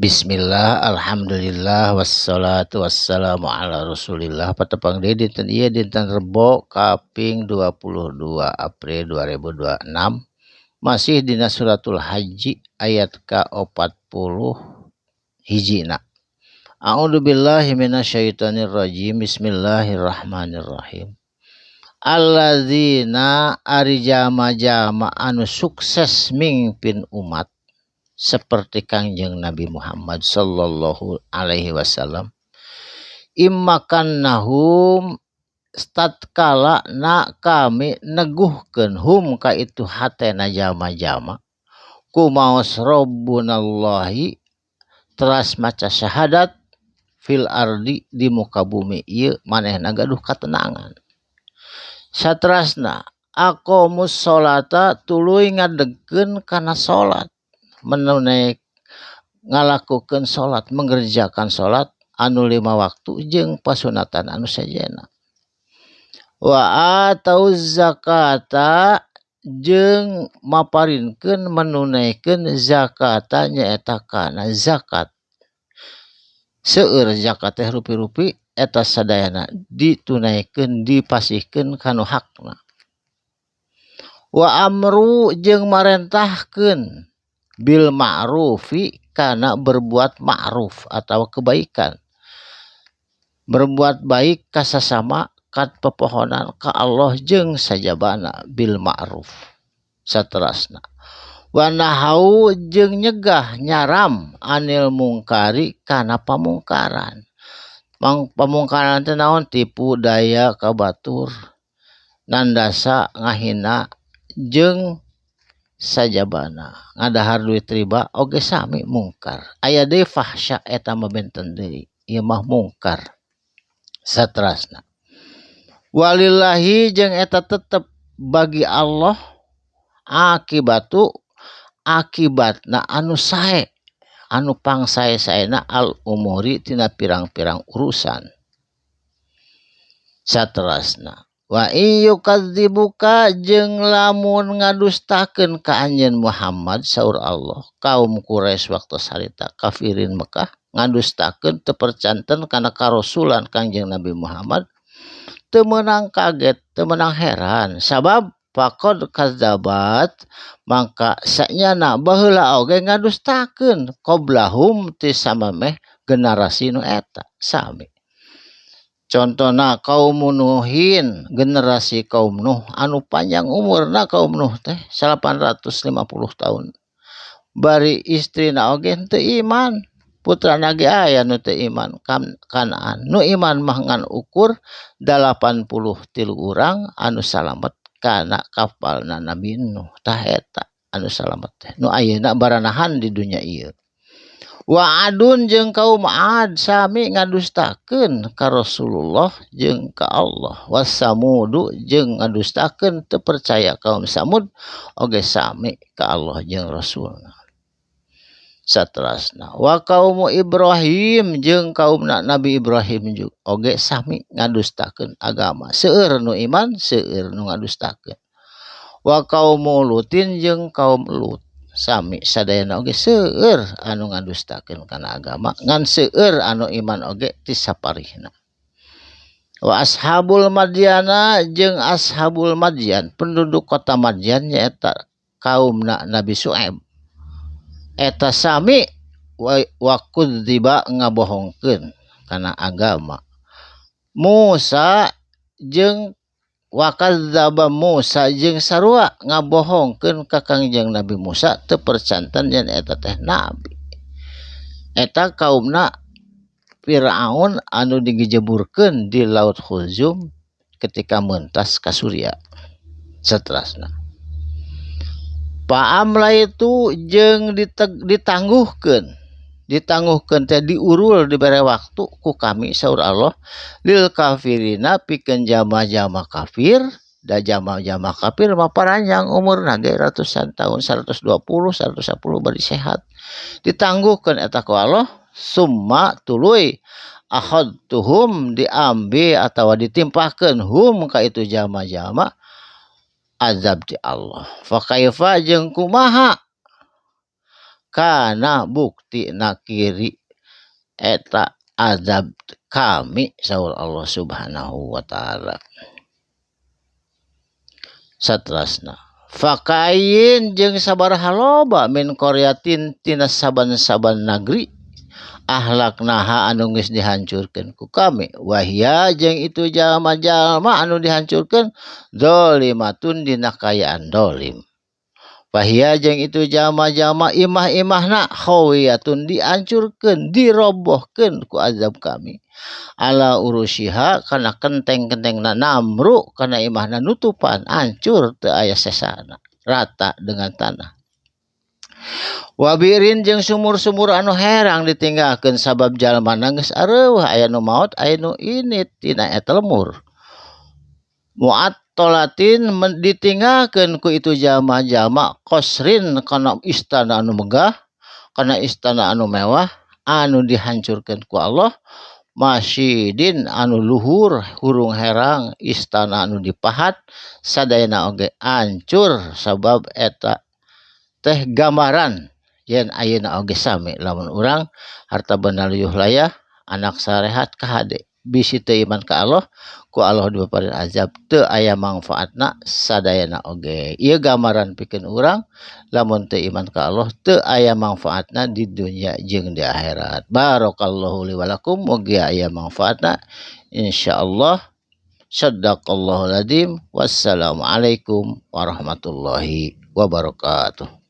Bismillah, alhamdulillah, wassalatu wassalamu ala rasulillah. Patepang deui dinten ieu, dinten Rebo kaping 22 April 2026, masih dina suratul Haji ayat ka-40 hijina. A'udzu billahi minasyaitonir rajim. Bismillahirrahmanirrahim. Alladzina ari jama-jama anu sukses mingpin umat seperti Kangjeng Nabi Muhammad sallallahu alaihi wasallam, immakannahum tatkala na kami neguhkeun hum ka itu hatena jama-jama kumaos Rabbunallahi, teras maca syahadat, fil ardi di muka bumi ieu manehna gaduh katenangan. Saterasna aqamus sholata, tuluy ngadegkeun kana salat, menunai ngalakukeun salat, mengerjakan salat anu 5 waktu jeung pasunatan anu sejenna, wa atauz zakata, jeung maparinkeun menunaikeun zakata, nyaeta kana zakat. Seueur zakat teh rupi-rupi, eta sadayana ditunaikeun, dipasihkeun kanu hakna. Wa amru, jeung marentahkeun, bil ma'rufi, kana berbuat ma'ruf atau kebaikan, berbuat baik ka sasama, ka pepohonan, ka Allah jeung sajabana, bil ma'ruf. Saterasna wa nahau, jeung nyegah, nyaram, anil mungkari, kana pamungkaran. Mang pamungkaran teh naon? Tipu daya ka batur, nandasa, ngahina, jeung sajabana. Ngadahar duit riba oge sami mungkar. Aya deui fahsya, eta mah benten deui, ieu mah mungkar. Saterasna walillahi, jeung eta tetep bagi Allah, akibatu, akibatna anu sae, anu pangsae-saena, al umuri, tina pirang-pirang urusan. Saterasna wa in yukadzibuka, jeung lamun ngadustakeun ka anjeun Muhammad, saur Allah, kaum Quraisy waktu harita, kafirin Mekah, ngadustakeun, teu percanten kana karasulan Kangjeng Nabi Muhammad, teu meunang kaget, teu meunang heran, sabab faqad kadzabat, mangka sanyana baheula oge ngadustakeun, qoblahum, ti samemeh generasi nu eta sami. Contohna kaum Nuhin, generasi kaum Nuh anu panjang umurna. Kaum Nuh teh 850 tahun, bari istrina oge teu iman, putrana ge aya nu teu iman, Kanaan. Nu iman mah ngan ukur 83 urang anu salamet kana kapalna Nabi Nuh. Tah, eta anu salamet teh nu ayeuna baranahan di dunya ieu. Wa adun, jeung kaum Ad sami ngadustakeun ka Rasulullah jeung ka Allah. Wasamudu, jeung ngadustakeun, teu percaya kaum Samud oge sami ka Allah jeung Rasulna. Saterasna wa kaum Ibrahim, jeung kaumna Nabi Ibrahim juga oge sami ngadustakeun agama. Seueur nu iman, seueur nu ngadustakeun. Wa kaum Lutin, jeung kaum Lut sami sadayana oge seueur anu ngadustakeun kana agama, ngan seueur anu iman oge ti saparihna. Wa ashabul Madyana, jeung ashabul Madyan, penduduk kota Madyan, nyaeta kaumna Nabi Su'aib, eta sami wa kudziba, ngabohongkeun kana agama Musa, jeung wa kadzdzaba Musa, jeung sarua ngabohongkeun ka Kangjeng Nabi Musa, teu percanten yen eta teh nabi. Eta kaumna Firaun anu digejeburkeun di Laut Khulzum ketika mentas ka Suriah. Seterusna Paamlaitu, jeung ditangguhkeun, ditangguhkeun teh diurul, dibere waktu ku kami, saur Allah, lil kafirina, pikeun jama-jama kafir. Da jama-jama kafir mah paranjang umurna ge, ratusan tahun, 120, 110, bari sehat. Ditangguhkeun eta ku Allah. Summa, tuluy, akhadtuhum, diambil atau ditimpahkeun, hum, ka itu jama-jama, azab di Allah. Fa kaifa, jeung kumaha Kana bukti nakiri eta azab kami saur Allah Subhanahu wa taala. Satrasna fakayin jeung sabaraha loba min qaryatin tina saban-saban nagri ahlaknaha anu geus dihancurkeun ku kami wahia jeung itu jalma-jalma anu dihancurkeun zalimatun dina kaayaan zalim. Wahia jeung itu jalma-jalma imah-imahna khawiyatun dihancurkeun dirobohkeun ku azab kami ala urusiha kana kenteng-kentengna namru kana imahna nutupan hancur teu aya sesana rata dengan tanah. Wabirin jeung sumur-sumur anu herang ditinggalkeun sabab jalmana geus areuweuh aya nu maot aya nu init tina eta lemur. Mu'attalatin ditinggalkeun ku itu jalma-jalma qasrin kana istana anu megah kana istana anu mewah anu dihancurkeun ku Allah masyidin anu luhur hurung herang istana anu dipahat sadayana oge hancur sabab eta teh gambaran yen ayeuna oge sami lamun urang harta benda luyuh layah anak sarehat kahade bisi teu iman ka Allah ku Allah dipaparin azab teu aya mangfaatna sadayana oge. Ieu gambaran pikeun urang lamun teu iman ka Allah teu aya mangfaatna di dunya jeung di akhirat. Barakallahu li wa lakum mugi aya mangfaatna insyaallah. Sadaqallahul azim. Wassalamualaikum warahmatullahi wabarakatuh.